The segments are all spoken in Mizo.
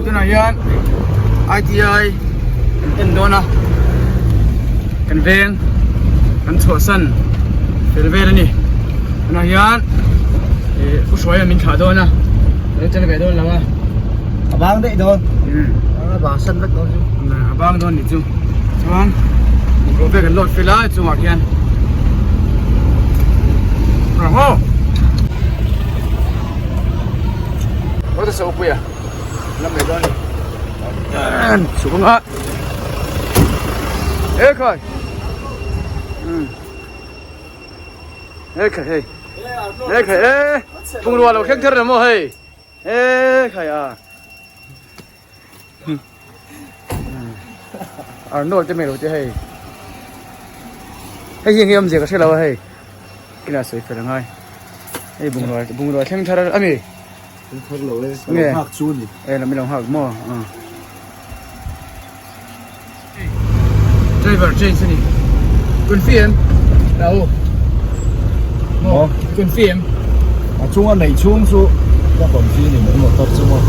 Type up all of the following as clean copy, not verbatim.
Tunah hian ITI kan en dawn a kan veng kan chhuahsan fel vel a ni tunah hian ih u hruaia min thlah dawn a lo tel ve dawn lo a a bang daih dawn a bang san vek dawn chu a bang dawn ni chu chuan bungraw vel kan load fel a chungah khian Bravo! What is up here? Lam mai dawn ni. Chhuk anga. E khai. E khai hei. E khai e. Bungrua lo thleng thar maw hei. E khai a. Arnold te mai lo te hei. Hei hi enge awmzia ka hre lo a hei. Kila sawi fel angai. Hei bungrua bungrua thleng thar a mi. Thleng thar lo e. Nge nghak chu ni. E la mi lo nghak maw. Driver change ani. Confirm. Lau. Maw? Confirm. A chunga nei chhung chu ka confirm ni mai motor chu maw.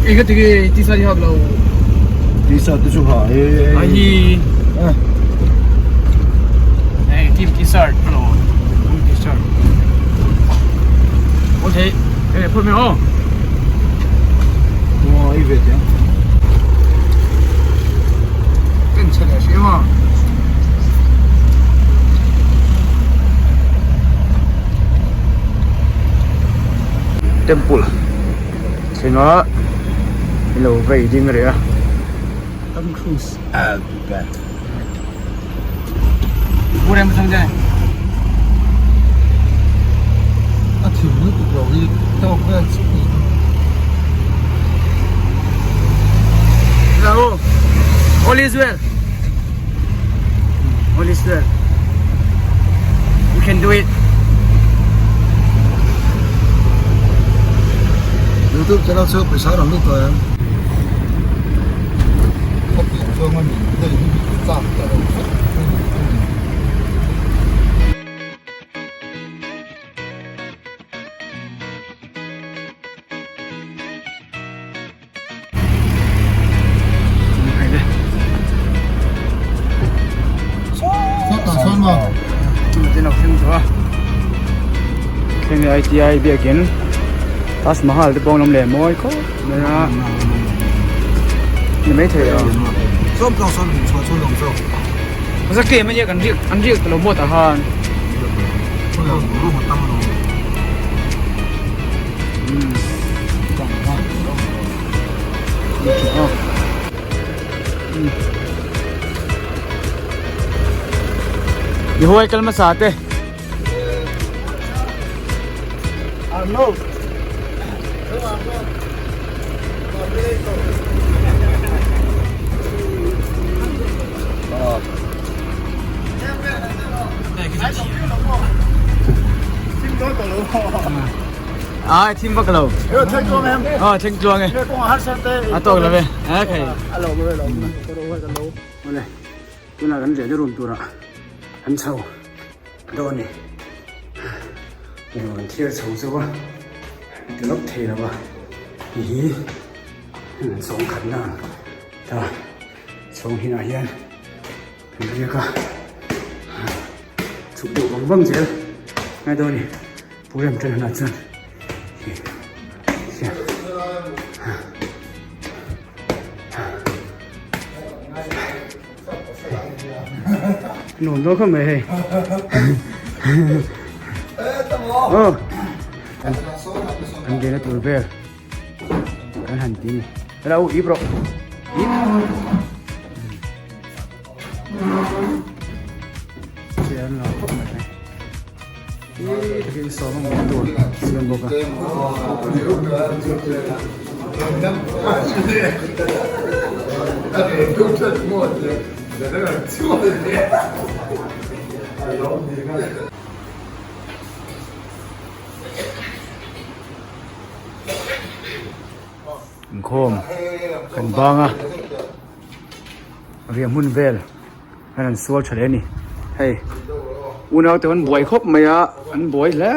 Eng ka ti nge t-shirt hi hak lo. T-shirt te chu ha e. A hi. Hey, team t-shirt hello. Team t-shirt. Okay. Hey, put me on. Maw i ve tiang. En chhe leh hrih maw. Temple thlenga ilo vei ding rih a. Tom Cruise. I'll be back. Pu Rem thang dai. A thim lutuk lo hi tawk vel chu ni. Hello. All is well. All is well. You can do it. YouTube channel chu pawisa rawn lut tawh em? Ka pian chuang a ni hei hi chak ta lo vek a ni. Thleng ITI biakin Taj Mahal te pawh an awm leh mawi khawp mai a ni maithei a. Zake mai kan riak an riak talo maw tah khan. Ni huai kal hmasa te. Arnold. Ai thim vak lo. Ờ thleng tluang e. A tawk lo ve. A khai. Awle. Tunah kan riahna room turah an chho dawn a ni. Eng an thlir chho zo a ti lawk thei lo a hei hi an chhawng khatna ang ta chhawng hinah hian kan riak a chhuk deuh vang vang zel ngai dawn a ni Purem ṭan hunah chuan Nuam dawn khawp mai hei. Aw. Kan dena tur vel. Kan han ti ni. Hello, ip rawh. Ip. Chian lo khawp mai hei. Takin sawm a tur siam bawk a. Inkhawm kan bang a riah hmun vel. An rawn sual tha hle a ni hei unau te an buai khawp mai a an buai hle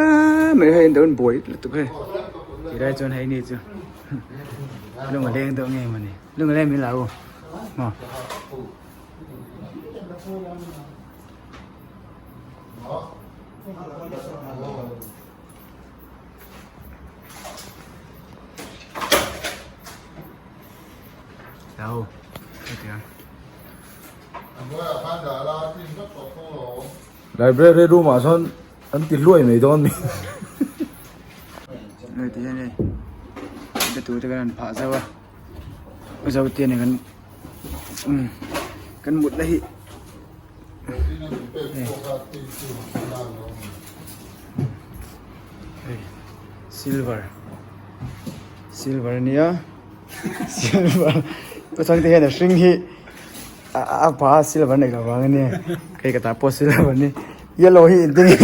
mai hei an buai lutuk hei ti lai chuan hei ni chu lung a leng deuh nge mawni lung a leng min la u maw. Đâu, kìa. Library room ah sawn an ti hluai mai dawn mi. Hei ti hian hei be tur te kan han phah zauh a zau te nen kan umm kan mut na hi hei silver silver ania silver chang te hian a hring hi a pa a silver neih loh vang ania hei ka ta pawh silver ni yellow hi engtin nge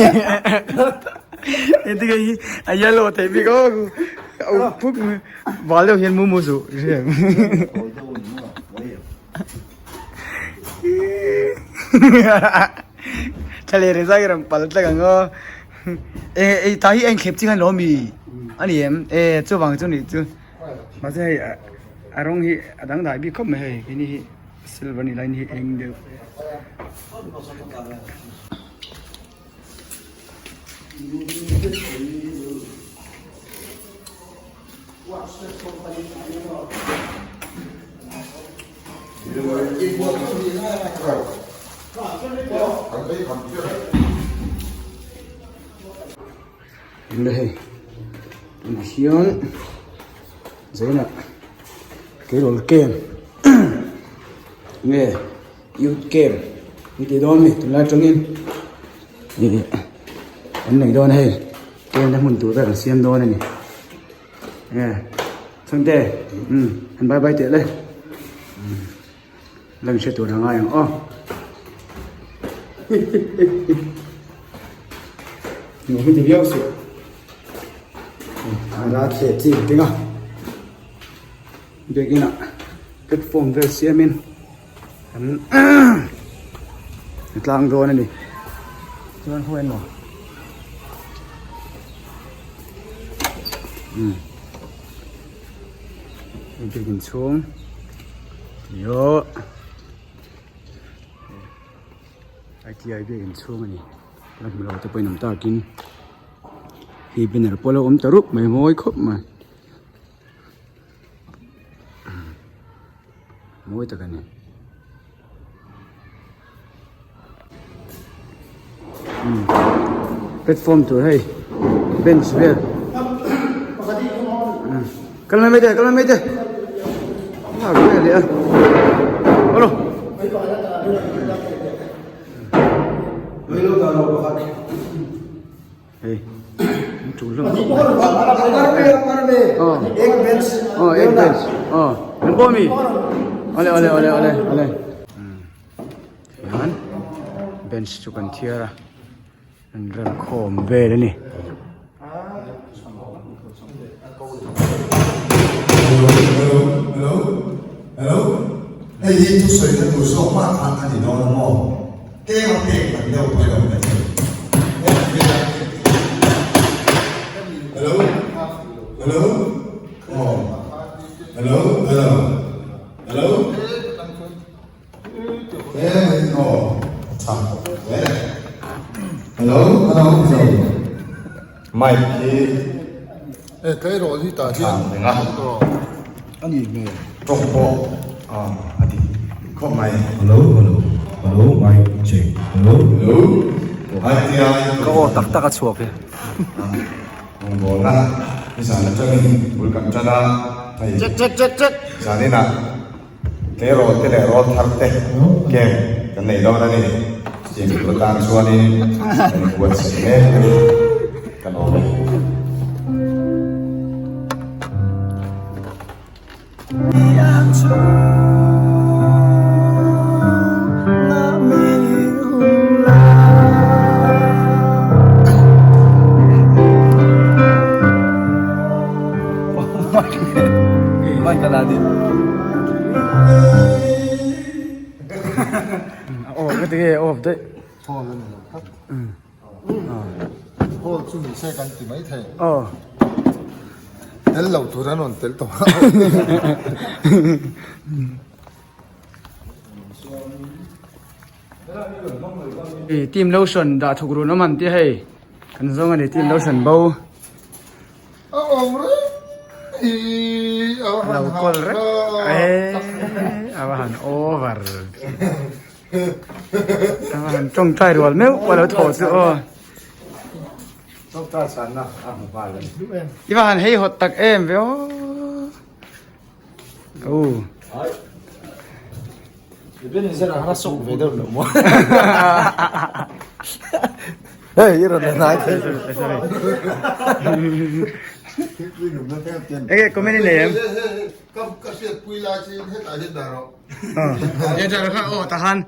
engtin nge hi a yellow theih bik aw a uk phuk mai bal deuh hian mu mu suh thla leh reng zai rawn pal tlat ang aw eh tah hi a inthlep chiang a ni lo ami a ni em eh chuvang chu nih chu. Mahse hei a rawng hi a dangdai bik khawp mai hei keini hi silver ni lai ni hi eng deuh. Eng hei tunah hian zainah tleirawl camp nge youth camp an tih dawn a ni tunlai atangin ih an nei dawn a hei camp na hmun tur vel an siam dawn a ni nge chhungte umm han bye bye teh le la in hre tur a ngai ang aw. Nuam hi ti viau suh a rat hle chi ang teng a biakin ah platform vel siamin an tlang dawn a ni chuan ho emaw umm biakin chhung tihawh. ITI biak inchhung a ni la hmu lo te pawhin awm takin hi banner pawh a lo awm ta rup mai mawi khawp mai mawi tak a ni platform tur hei bench vel kal mai mai teh kal mai mai teh a vel leh a hello hei an tul hlawm aw aw ek bench aw an pawh mi awle awle awle awle awle hian bench chu kan thiar a an rem khawm vel a ni. Hello hello hei hi thusawi na tur zawk mah kha a ni dawn a maw tlem a pek man deuh pawh ilo mai thei hello hello aw hello hello hello Hello hello mic hi e tleirawl hi tah hian renga a ni hmel tawng pawh a dik khawp mai hello hello hello mic check hello hello ITI ka aw tak tak a chhuak e rawngbawlna nizan atangin bul kan tan a hei check check check check zaninah Tleirawl te leh rawl thar te camp kan nei dawn a ni. Chutiang tur atan chuanin kan inbuatsaih mek a ni. Ka lawm e. A off ka ti nge off daih. Hall a ni lo tlat. Hall chu ni se kan ti mai thei. Aw. Tel lo tur an rawn tel tawh a. Team lotion dah thuk run awm an tia hei kan zawng a ni team lotion bo. A awm reng hi a va han Lo kawl reng eh a va han over a va han tawngtai rual meuh pawh a lo thaw chu aw. Tawngtai chhanna a hmu nghal a ni. I va han hei hawt tak em ve aw. Oh. Enge comment i nei em? Tahan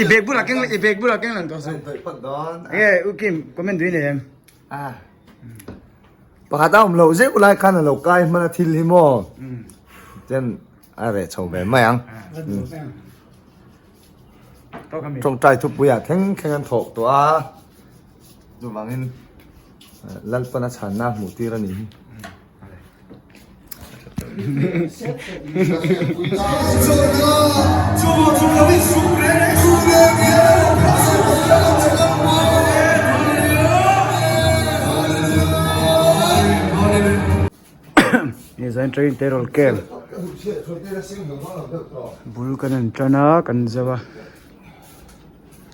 i bag bulah keng i bag bulah keng lang tawh suh. Enge u Kim comment duh i nei em? Pakhat a awm loh zeuh lai khan a lo kai hman a thil hi maw? Chuan a reh chho ve mai ang. Tawngtai thupuiah thleng thleng an thawk tawh a, chuvangin Lalpan a chhanna a hmuh tir a ni hi. Zain train te rawl kem bul kan han tan a kan zo a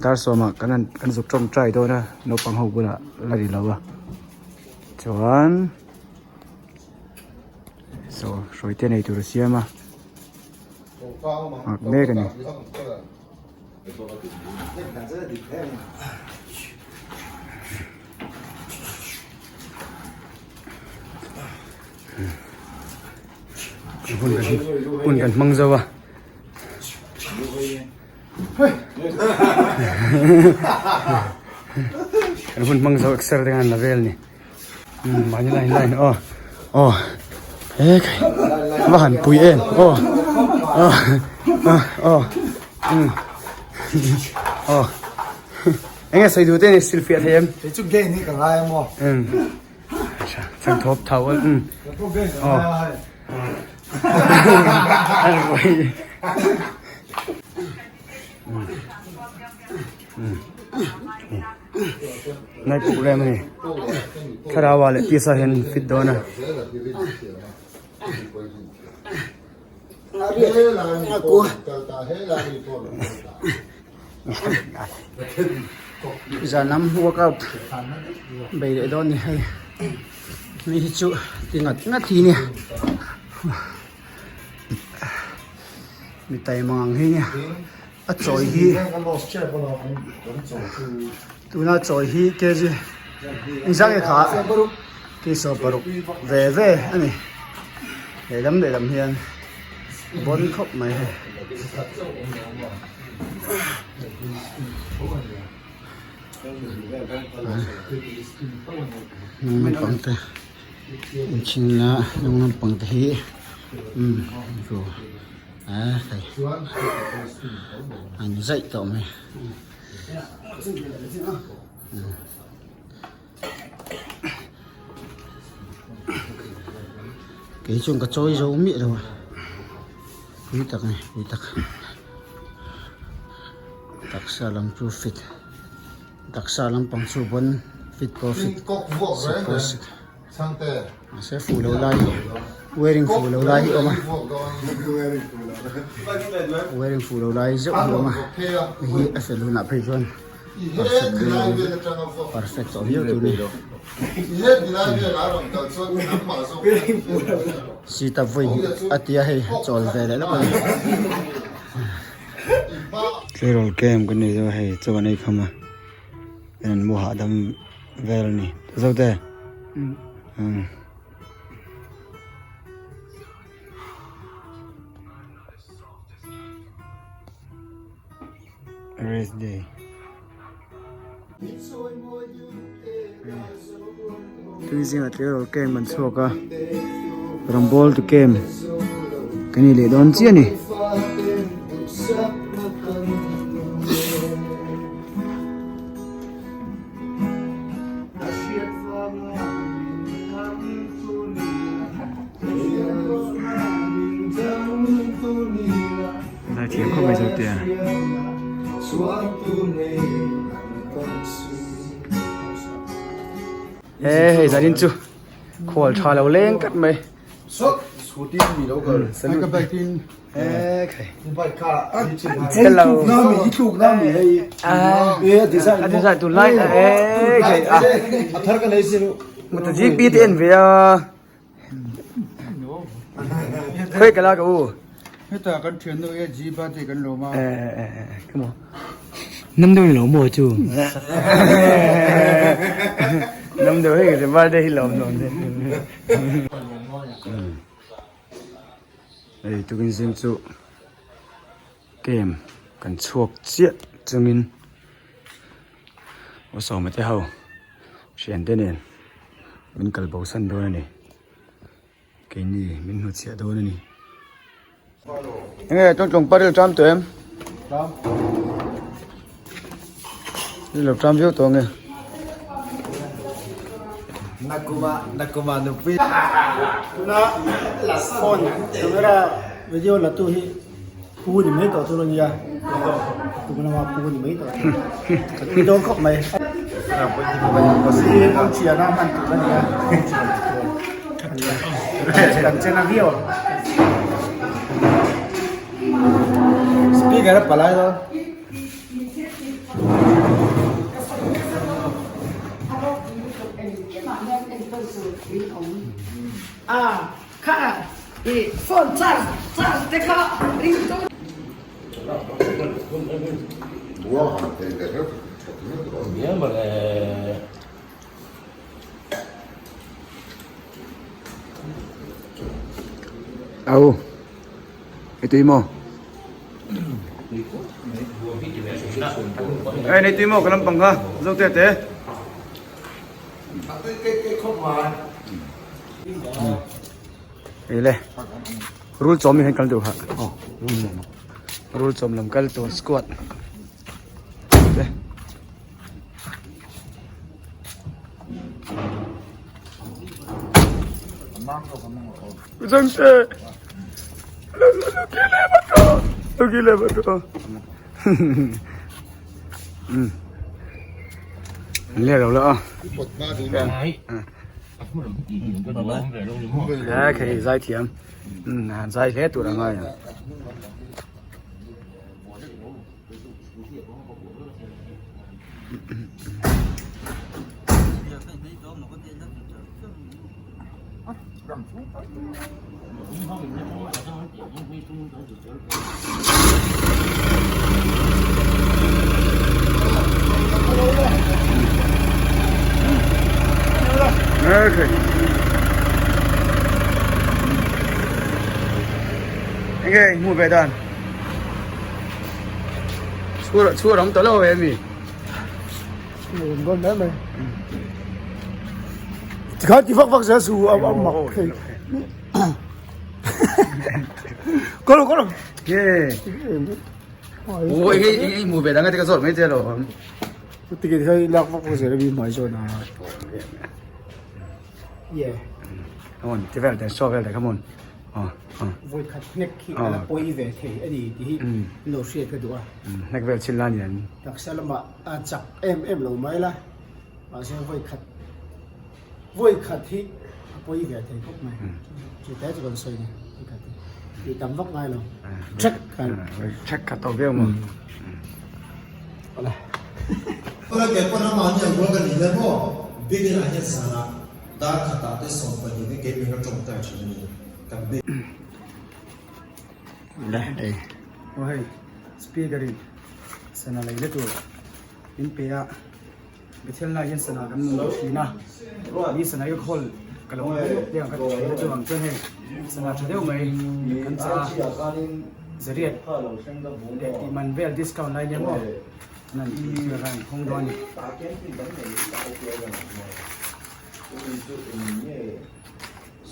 dar sawmah kan han kan zuk tawngtai dawn a naupang ho bulah la ri lo a chuan. Saw hruai te nei tur a siam a nghak mek a ni. Hun kan hun kan hmang zo a. Kan hun hmang zo exer te khan la vel ni. Mahni line line aw aw he khai va han pui em aw aw aw aw enge sawi duh te ni sil fiah thei em kei chu gain hi ka ngai a maw chang thawp thau a aw Nai puk rem a ni thlarau ah leh tisa hian fit dawn a. Zan lam workout bei leh dawn ni hei mi hi chu ti ngat ngat hi nia mi taima ang hi nia. A chawi hi tuna chawi hi kg engzah nge kha kg 60 ve ve a ni lehlam lehlam hian bawn khawp mai hei. Hnung lampang te inchhin la hnung lampang te hi umm. A hei an zaih tawh mai kei chuan ka chawi zo miah lo a pui tak a ni pui tak taksa lam chu fit taksa lampang chu pawn fit pawh fit sik pawh sik. Mahse fuh lo lai wearing fuh lo lai hi awm a wearing fuh lo lai zeuh hi awm a hei hi a fel hunah phei chuan perfect perfect tawh viau tur a ni sit up vawi hnih a tia hei chawl ve leh lawk a ni tleirawl camp kan nei deuh a hei chaw an ei kham a. An mu hahdam vel a ni zo te umm. Rest day tui zingah tleirawl camp an chhuak a rawngbawl tu camp kan ni leh dawn chiah a ni. He hei zanin chu khual tha lo leng tlat mai. GP te en ve a khoi kala ka u heta kan thian no e G ba te kan lo ma come on nam deuh lo mo chu nam deuh hei ka birthday hi lawm nuam de Hei tukin zing chu camp kan chhuak chiah chungin aw sawma te ho thian te nen min kal bo san dawn a ni keini min hnutchhiah dawn a ni. Enge tawngtawng paril ṭam tawh em? Ṭam. Ni lo ṭam viau tawh nge. Nakuma nakuma nupui. Tuna phone camera video la tu hi pu ni mai tawh tur a nia. Tum lama pu ni mai tawh tur. Ka tui dawn khawp mai. Kawng chiana hman tur a nia. Kan chen a viau ang. Speaker a palai dawn. Au ei tui maw ei nei tui maw ka lampang kha zo te te ei le rul chawm hi kal deuh ha rul chawm lam kal tur squad te. Zangte Lukile bato Le lo la a khei zai thiam zai hle tur angai a. Okay. Enge hmu ve dan. Chhur chhur awm tawh lo ve mi. Awm dawn mai mai. Tikhan ti vak vak zel su a mak thei. Kolo kolo. Ye. Ồ enge enge hmu ve dang te ka zawt mai che lo. Tikhan khai lak vak vak zel mi mai zawn a. Yeah. Come on, ti vel te show vel te come on. Vawi khat hnek hi a la pawi ve thei a ni tih hi lo hriat ka duh a. Hnek vel chhin la nian. Taksa lamah a chak em em lo mai la, mahse vawi khat vawi khat hi a pawi ve thei khawp mai. Chu te chu kan sawi ni, vawi khat hi tih tam vak ngai lo. Check khan. Check khat tawh viau maw. Awle. Kawlai ke pawn amah ni ang rual ka ni le maw? Biakinn ah hian zanah Dar khatah te 12 hi keimah ka tawngtai thin a ni. Kan be. Le ei. Aw hei speaker in sana lei la tur min pe a Bethel lai hian sana kan mamawh thin a ni sana hi ka khawl ka lo te ang ka ti thin a chuvang chuan hei sana tha deuh mai kan chah a zariat leh tih man vel discount lai nia maw nan thil kha an khawng dawn a ni.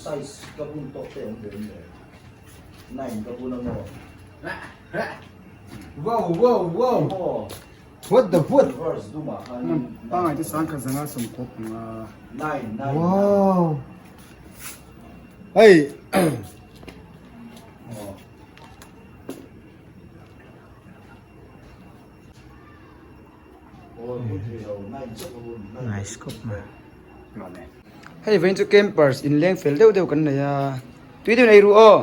Size ka bun tawk te awm ve em le? Nine ka bun a maw? Wow wow wow What the what? Reverse dumah khanin Pangai te sang khat zanga sawm khawp ang a. Nine nine Wow Hei Nice khawp mai. Hei vawiin chu campers inleng fel deuh deuh kan nei a tui deuhin ei ru aw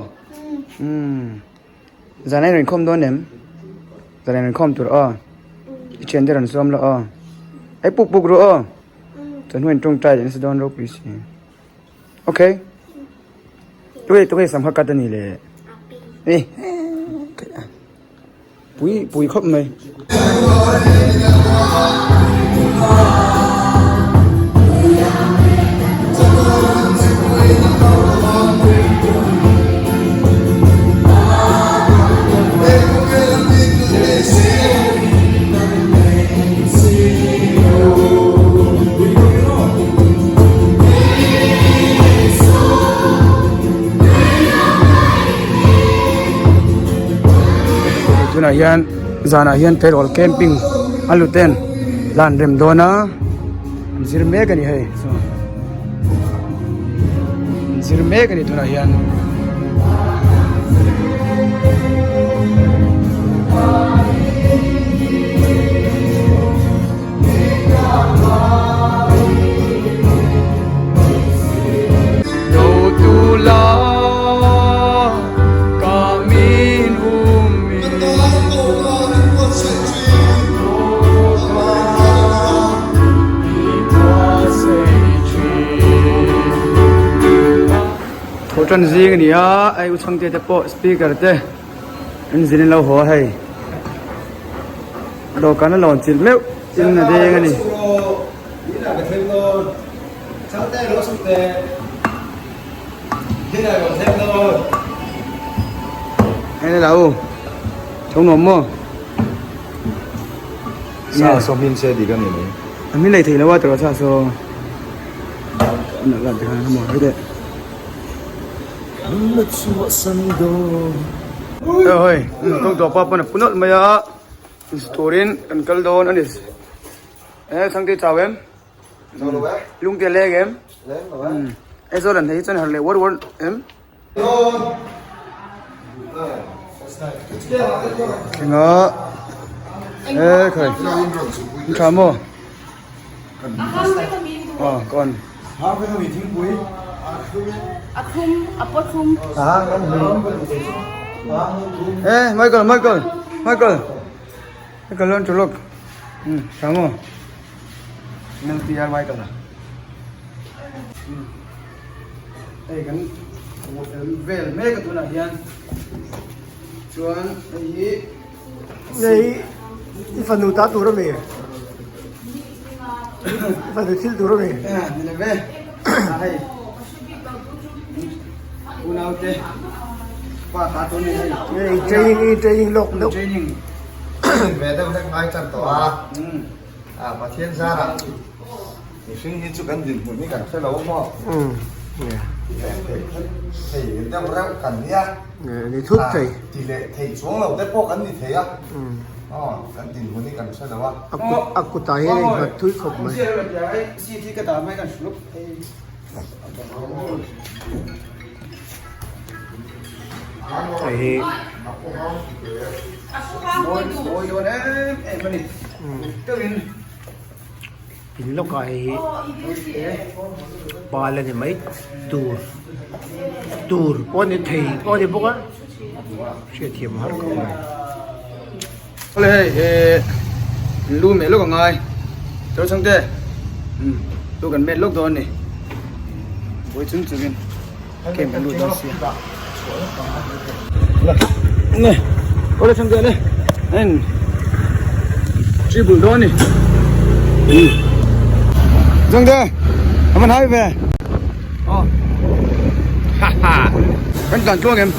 umm zan a inkhawm dawn em zan a inkhawm tur aw i thian te rawn sawm la aw ei puk puk ru aw chuan hnuaiin tawngtai leh nasa dawn ropui si okay tunge tunge sangha cut a ni le ni Pui pui khawp mai. Tunah hian zanah hian tleirawl camping a lut ten lan rem dawn a an zir mek a ni hei an zir mek a ni tunah hian. Tho tan zing a ni a hei u chhangte te pawh speaker te an zin in lo haw a hei. Dawhkan a lawn chilh meuh in a deng a ni. Hei la u tho nuam maw? Sa saw hmin se dik a ni mai. A hmin lei thei lo a tawrh sa saw a lan tikhan a maw hei teh. Hei tawng tawh pa pawn a pu nawlh mai a turin kan kal dawn a ni e chhangte chau em lungte a leng em Aizawl an hei chuan harh leh uar uar em. Thleng a e khai in tha maw aw kawn e Michael Michael Michael Michael lawn chu lawk tha maw L T R Michael a. Hei kan fel vel mek a tunah hian chuan hei hi Hei i fanu ta tur a mi i fanu thil tur a mi ni lo ve hei unau te pa ta tur ni hei hei training i training lawk deuh training ve deuh hlek ngai tan tawh a a Pathian zarah Mihring hi chu kan dinhmun hi kan hre lo maw? Thei deuh reuh kan nia. Ni thut thei. Ti leh thei chuang lo te pawh kan ni thei a. Aw, kan dinhmun hi kan hre lo a. A kutah hian a innghat thui khawp mai. Hei hi. In lawkah hei hi bal a ni mai tur tur pawh a ni thei pawh a ni bawk a hriatthiam a har khawp mai. Awle hei eh lu meh lawk a ngai chaw chhangte umm lu kan met lawk dawn a ni buai chung chungin camp an lut dawn sia ne awle chhangte le en tribul dawn a ni umm chhangte a van hai ve aw ha ha kan tlan tluang em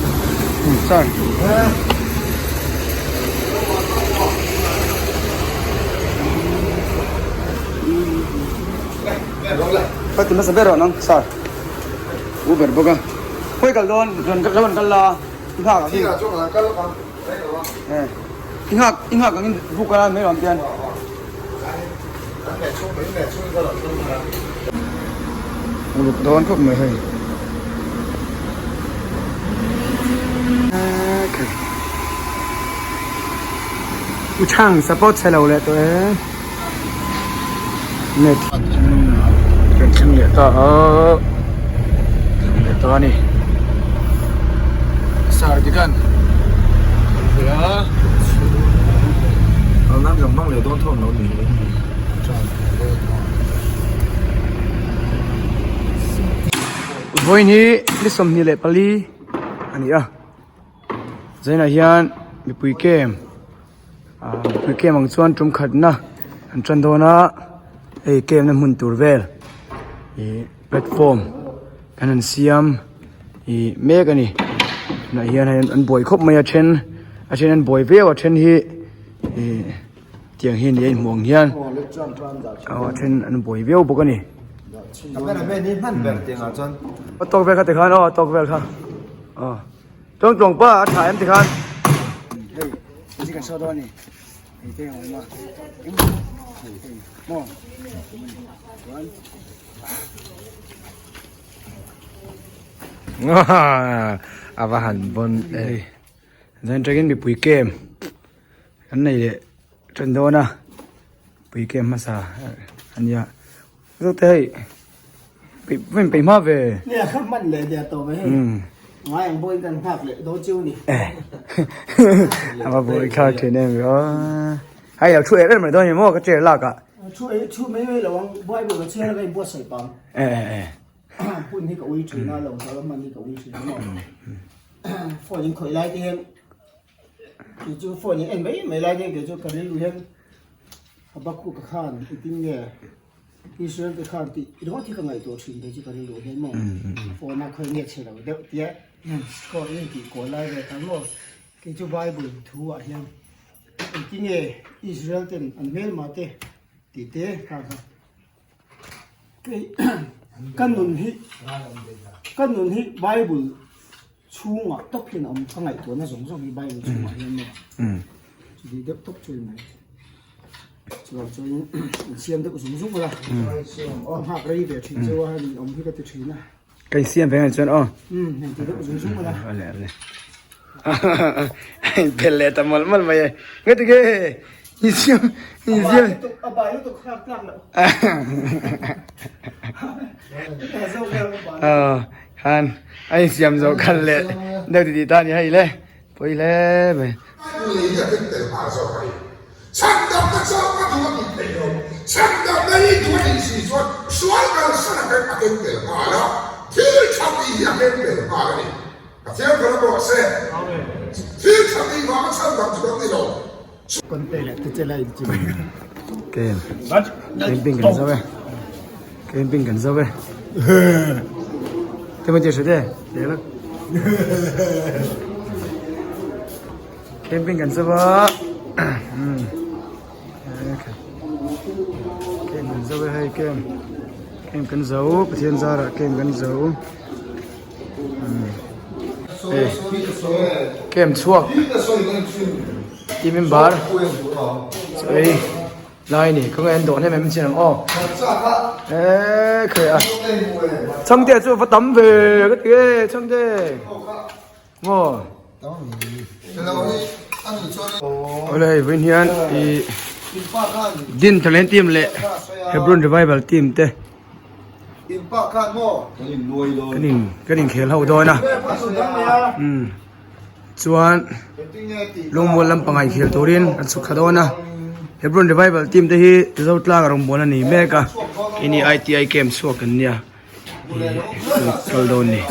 umm sir. Ka ti hmasa ber rawh nang sir u ber bawk a khawi kal dawn rawn lo rawn kal la i nghak ang i nghak i nghak angin buk a mai rawh ang tian uluk dawn khawp mai hei u chhang support chhe lo leh tawh e. Net kan thleng leh ta a thleng leh ta a ni Sardigan kan ve a. Nan kan hmang leh dawn thawm lo ni. Vawiin hi ni 24 a ni a zainah hian mipui camp ah mipui camp ang chuan tum khatna an tan dawn a hei camp na hmun tur vel ih platform an han siam ih mek a ni tunah hian hei an buai khawp mai a then a then an buai viau a then hi ih tiang hi ni a inhmuh ang hian aw a then an buai viau bawk a ni. A tawk vel kha tikhan aw a tawk vel kha aw chuan tlawng pa a tha em tikhan hei hei kan saw dawn a ni hei te a awm a hei hei maw chuan A va han bawn e. Zan tangin mipui camp kan nei leh tan dawn a pui camp hmasa a nia Zote hei peih peih hma ve. Nia kha hman leh der tawh mai hei. Ngai ang pawhin kan nghak leh dawn chiu ni. A va buai thlak thin em ve aw. Hei lo thu er er mai dawn ni maw ka chair lak ah. Thu ei thu mai mai lo ang Bible ka chhiar a ka inbuatsaih pang. Hun hi ka ui thin a lo hlau a hman hi ka ui thin a maw. Phone in khawih lai te hian kei chu phone in en mai mai lai te hian kei chu ka rilru hian Habakkuk-a khan engtin nge Israel te khan tih ringawt hi ka ngaihtuah thin kei chu ka rilru hian maw phone a khawi nge chhe lo deuh tia score in tih kual lai ve khan maw kei chu Bible thu ah hian engtin nge Israel ten an hmelma te tih te kha kha Kei ka nun hi ka nun hi Bible chhungah tawp hian a awm ka ngaihtuahna zawng zawng hi Bible chhungah hian maw chuti deuh tawp chu ni mai chuvang chuan in siam deuh zung zung ula ka nghak rei ve thin chu a hei awm hi ka ti thin a. Ka insiam ve ngaih chuan aw. Umm heng ti deuh zung zung ula. Ale ale. Bel leh ta mawlh mawlh mai e. Nge ti ge insiam insiam. A bai lutuk hlak tlak loh. Aw khan a insiam zawh khan leh deuh ti tih ta ni hei le. Pawi hle mai. Lei hi a keng tel nghal zawk a ni. Chhandamna chu ka duh a tih theih lo. Chhandamna hi duh a nih si chuan sual kalsan a keng a keng tel nghal a, thil tha tih hi a keng tel nghal a ni. Pathian kha ram rawh se. Thil tha tih vanga chhandam chu kan ni lo. Kem camping kan zo e camping kan zo e te man che hre te leh camping kan zo a camp kan zo e hei camp camp kan zo Pathian zarah camp kan zo hei camp chhuak team member chaw ei lai a ni khawnge an dawh hnem em chin ang aw eee khawi a chhangte chu va tam ve ka ti e chhangte maw awle hei vawiin hian ih din thalen team leh Hebron revival team te. Kan in kan inkhel ho dawn a umm chuan lungmual lampangah inkhel turin an chhuk thla dawn a Hebron revival team te hi Zotlang a rawngbâwl a ni mek a keini I_T_I camp chhuak an nia ih kal dawn a ni.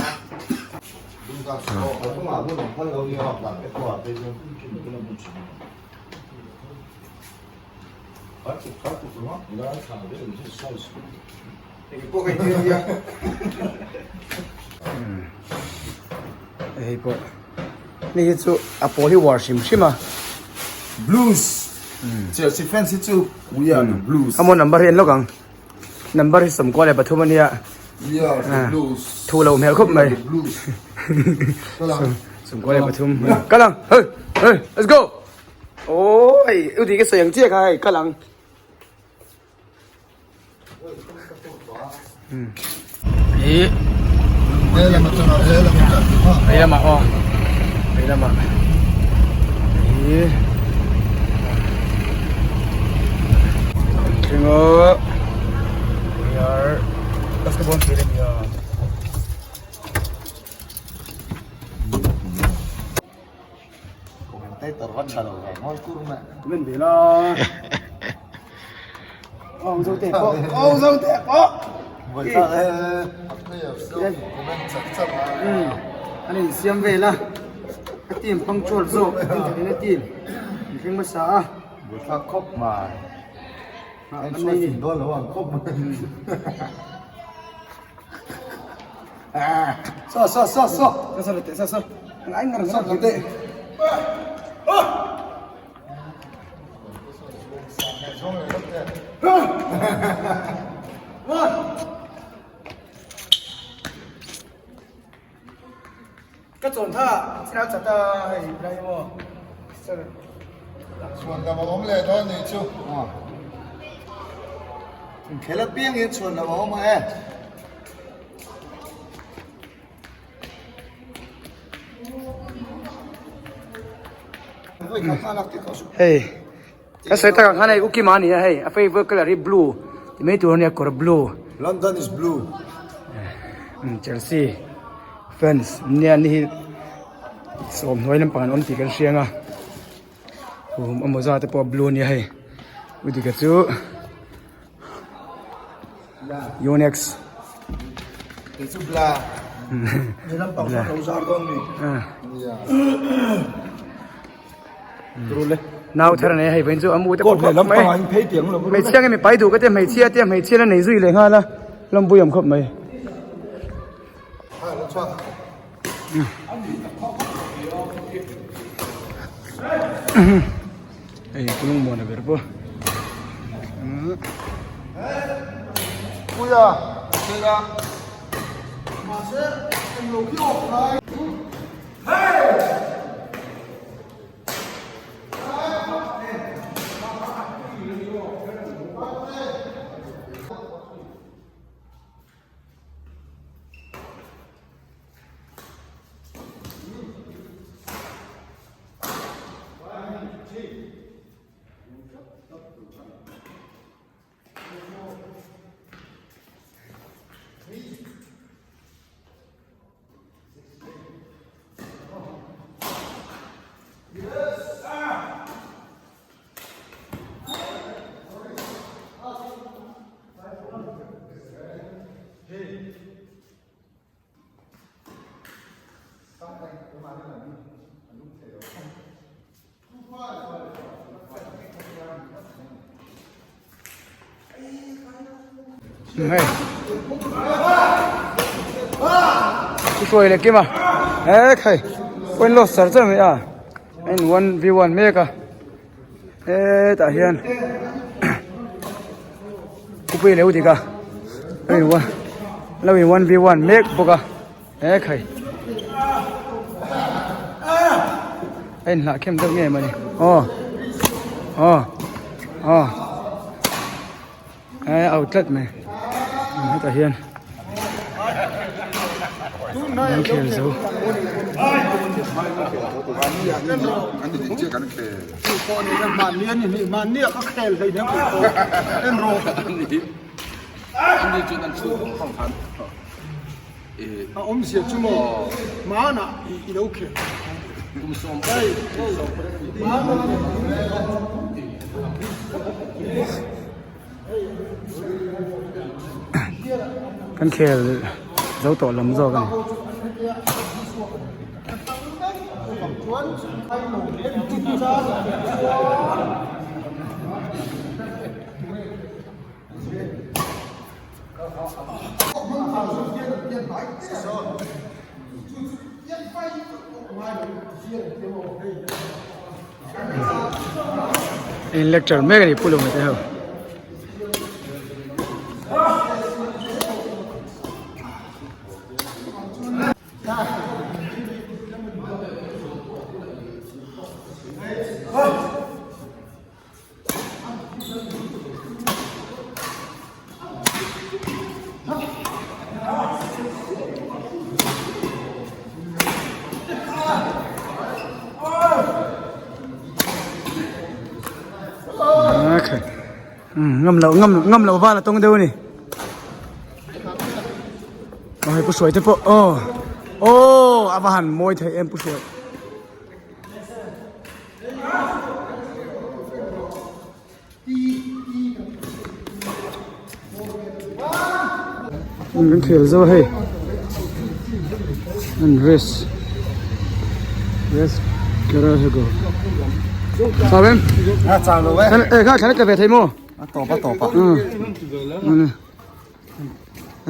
Hei pawh hei hi chu a pawl hi uar hrim hrim a. Blues Chelsea fans hi chu we are the blues. Amaw number hi en lawk ang number hi 23 a nia. We are the blues. Thu lo hmel khawp mai. 23 kal ang hey hey let's go. Aw hei u tih ka sawi ang chiah kha hei kal ang. Ih Hei lamah aw hei lamah ih Thleng aw. Ka bawn thei reng nia. Commentator va tha lo ve ngawi kur mai. Comment ve la. Aw zo te pawh. Aw zo te pawh. Vawi thlak e. Players deuh comment chak chak a. An insiam vel a. A team punctual zawk a team thatin a team an thleng hmasa a. Vawi thlak khawp mai. An hruai fing dawn lo ang khawp mai. Saw saw saw saw. Saw saw teh saw saw. Ngai ngar ngar Saw teh. Ka chawn tha china chata hei lai maw sir. Chhuan lam a awm leh dawn nih chu. Inkhel apiang hian chhuan lam a awm a e. Hei ka sawi takah khan hei ukima a ni a hei a favourite colour hi blue ti mai tur a nia kawr blue. London is blue. Chelsea fans an nia an ni hi sawm hnuai lampang an awm tih kan hria ang a a mawza te pawh a blue a nia hei udika chu. Yonex. Kei chu bla. Ni lampang kha lo zar dawn mi. Trule. Nau thar nei hei vain chu amu te pawh lampang an phei tiang lo. Hmeichhia nge mi pai duh ka te hmeichhia te hmeichhia la nei zui leh nghal a lawmpui awm khawp mai. Hei kulung muan a ber pawh. Puia, Puia. Hei Thu hruai leh kim a he khai point loss char char mai a en one v one mek a hetah hian khawpui leh dik a lo in one lo in one v one mek bawk a he khai a inhlah khem deuh ngei mawni aw aw aw he out tlat mai hetah hian an khel zo. Kan khel zo tawh lam zawk a ni. In lecture mek a ni pu lo mai te ho. Ngam lo ngam ngam lo val a tawng deuh a ni. Aw hei pu hruai te pawh aw aw a va han mawi thei em pu hruai. Kan khel zo hei an rest rest kera hego chau em a chau lo e e kha thla ka ve thei mo a tawp a tawp a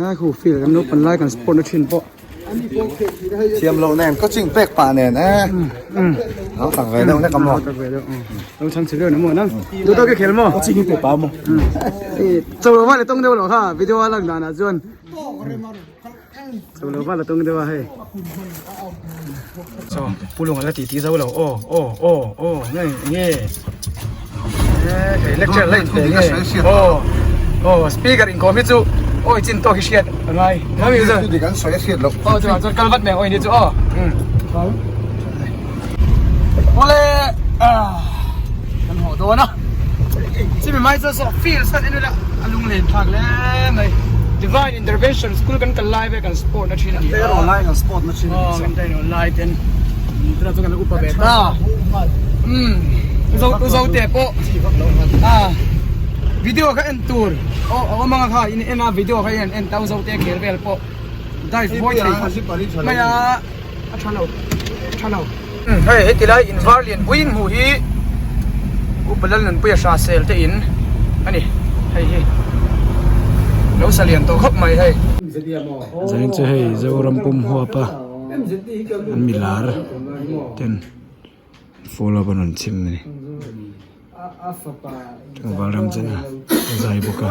a khu feel kan lo pan lai kan sport na thin pawh Thiam loh nen coaching pek pah nen e. Lo tak ve deuh hlek a maw. Tak ve deuh. Lo chang chhe deuh na maw nang. Du to ke khel maw. Coaching hi pe pa maw. Chau lo va le tawng deuh lo kha video a lang dan ah chuan. Chau lo va la tawng deuh a hei. So pulung ala ti ti zo lo aw aw aw aw nge nge. Eh lecture la in pe nge. Aw aw speaker in kom hi chu oi chin tawk hi hriat angai. Nami chu. Dik an sawi a hriat loh. Aw chuan chuan kal vat mai oi ni chu aw. Awle kan haw dawn a. Chimi mai chuan saw field san en ila a lunglen thlak hle mai. Divine Intervention School kan kal lai ve kan sport na thin a ni a. Kan online kan sport na thin a ni. Aw kan train online ten tunah chuan kan upa ve ta. Umm zo zo te pawh a video kha en tur aw a awm anga kha in en a video kha in en ta zo te khel vel pawh dive mawi thei mai a a tha lo tha lo. Hei heti lai in var lian pui in hmuh hi Upa Lalnunpuia hra sel te in a ni hei hi lo sa lian tawh khawp mai hei. Zanin chu hei Zoram pum huap a an mi lar ten follow up an rawn chim a ni tlangval ram chen a zai bawk a.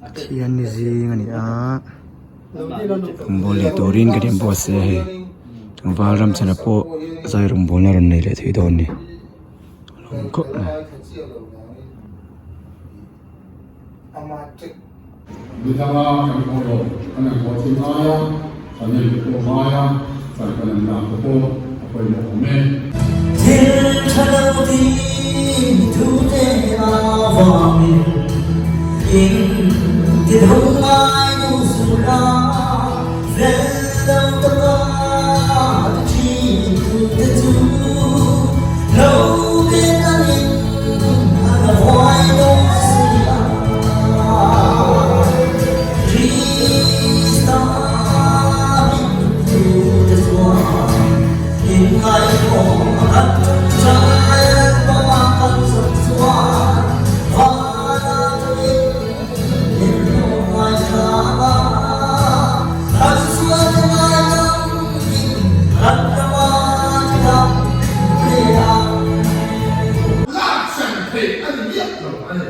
Pathian ni zing a ni a rawngbawl leh turin kan inbuatsaih a hei tlangval ram chhana pawh zai rawngbawlna a rawn nei leh thei dawn a ni a lawm khawp mai. Midanga kan haw lo, kan an haw thin ngai a, chanel te pawh ngai a, chan kan an lak te pawh a pawimawh awm e. Thil tha lo ding thu te avangin in ti lung ngai nu sura fel lo taka ti thin tu te chu lo ben angin a la huai dawn si a. Krista hmingtute chuan inngaihawm kan ṭangṭai lalpa kan zawh chuan vana tawin min lo ngaithla a, kan sualte ngaidamin kan rama tidam leh ang. Lak hran theih a ni miah lo a ni.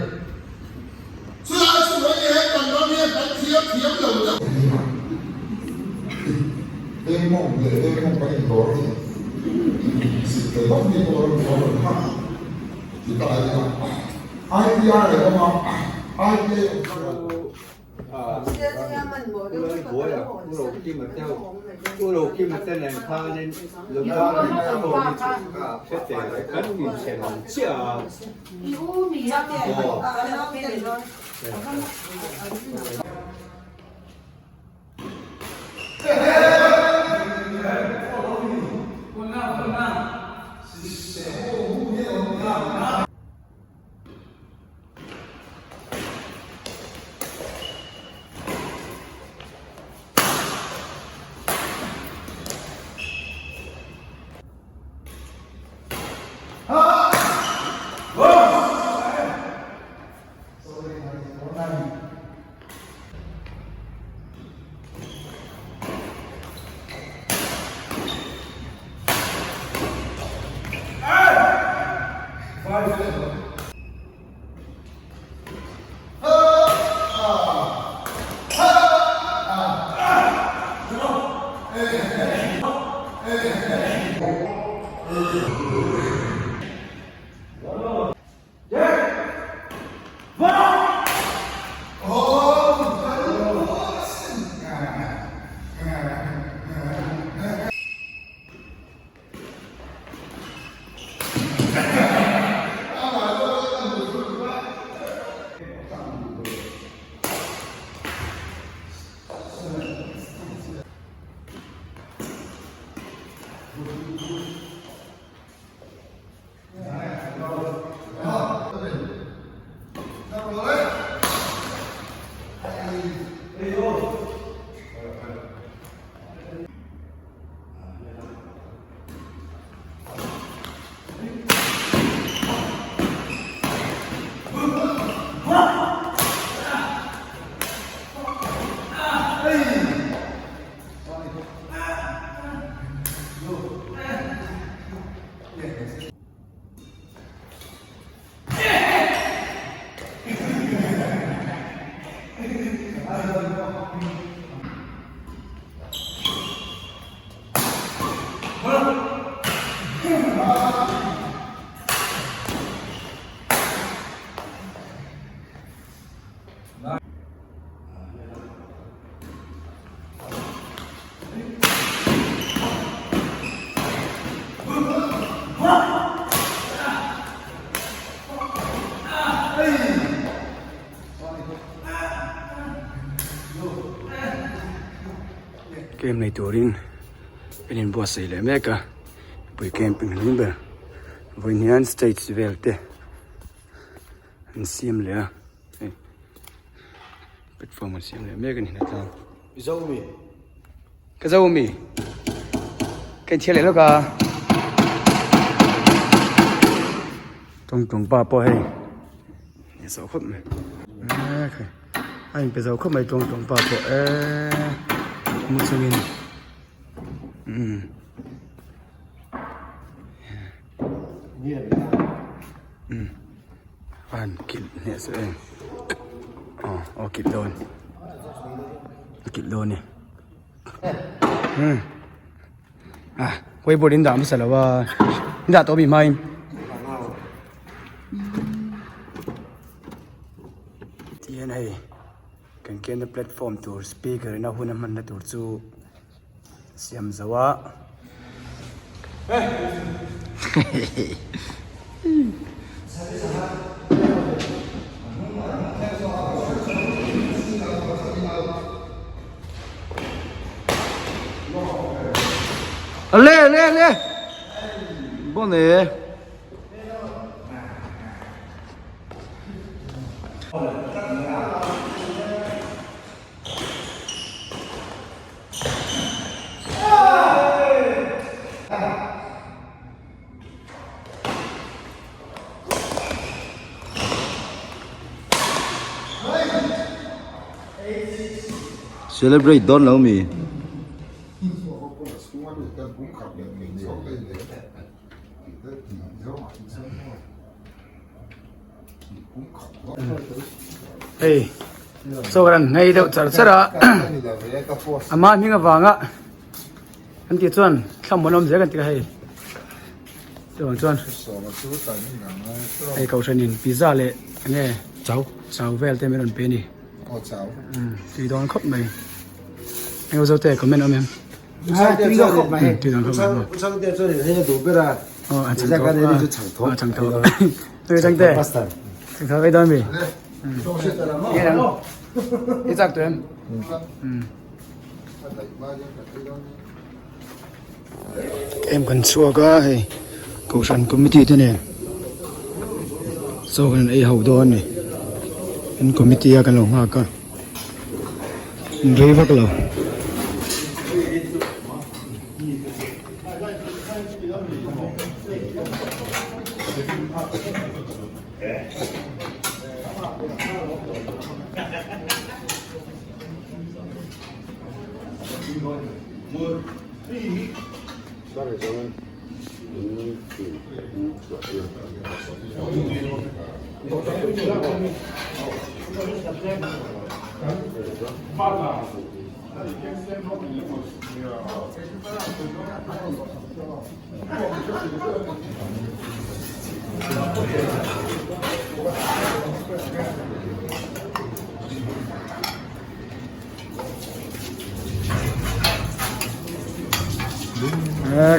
Chulai chu hei he kan ram hian kan thiam thiam lo deuh. Eng mawng leh eng mawng kan indawr hi zit tel vak mi pawh ram thiam lo kha ti ta a nia. ITR leh awm a, ITI awm kha. Camp nei turin an inbuatsaih leh mek a mipui camp in hlui ber vawiin hian stage vel te an siam leh a hei platform an siam leh mek a ni hnatlang ka zo mi ka inthiar leh lawk a tawngtawng pa pawh hei a zawh khawp mai a inpe zo khawp mai tawngtawng pa pawh eee mu chungin umm umm a han kilh hneh se em aw aw kilh dawn a kilh dawn e umm ah whiteboard in dah hmasa lo a in dah tawh mi hmain. Tihian hei kan kenna platform tur speaker ina hun a hmanna tur chu siam zo a. Ale ale ale bon e. Celebrate dawn lo mi. Hei chaw kan nghei deuh char char a ama hming avanga an tih chuan thlam an awm zel kan ti a hei chuvang chuan hei kohhranin pizza leh enge chau chau vel te min rawn pe a ni tui dawn khawp mai eng zo te comment awm em. Tui dawn khawp mai. Tui dawn khawp mai. Changte chuan in hei a duh ber a. Aw a chang tho. A chang tho. Tui changte. Chang tho ei dawn mi. I chak tu em? Em kan chhuak a hei Kohhran committee te nen chaw kan ei ho dawn a ni. An committee a kan lo nghak a. Rei vak lo.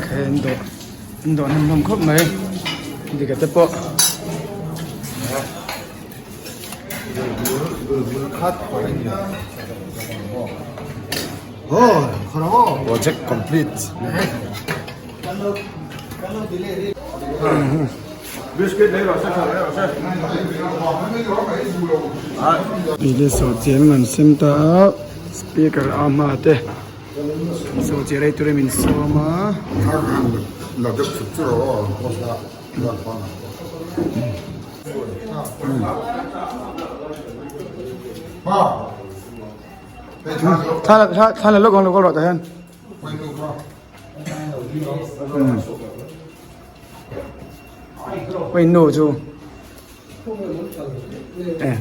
Khai an dawh an dawh hnem hlawm khawp mai dika te pawh. Project complete. Pile sawhchiar an sem ta a speaker a hma te sawhchiar ei turin min sawm a. Thla la lawk ang lo kal rawh tah hian. Oi nu chu e.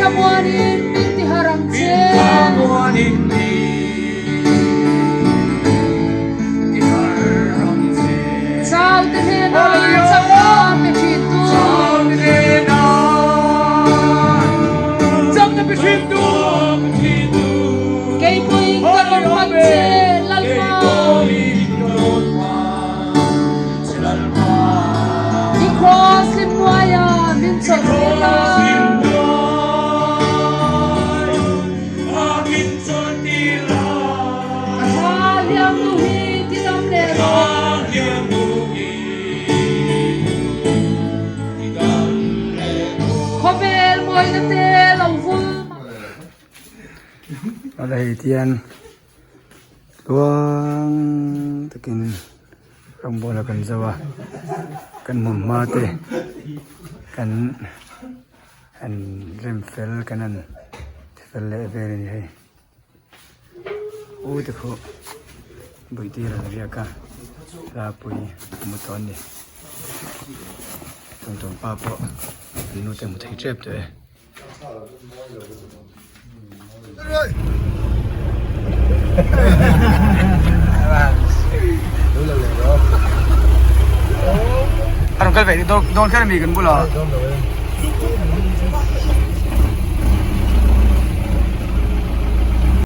thlamuanin min ti harh ang che. Chau te hnena chakna pe thin tu. Keipui ka rawn hman che Lalpa. I kraws hlim hnuaia min chawlh tir la. Ka thla hliam nu hi ti dam leh rawh. Khawvel mawina te lo vul. Ala hei tian tluang takin rawngbawla kan zo a kan hmun hma te kan han rem fel kan han ti fel leh vel a ni hei u te pawh buitir an riak a tlapui a mu tawh a ni tawngtawn pa pawh an nu te a hmu thei tep tawh e. A rawn kal ve dawn kher a mi kan bulah.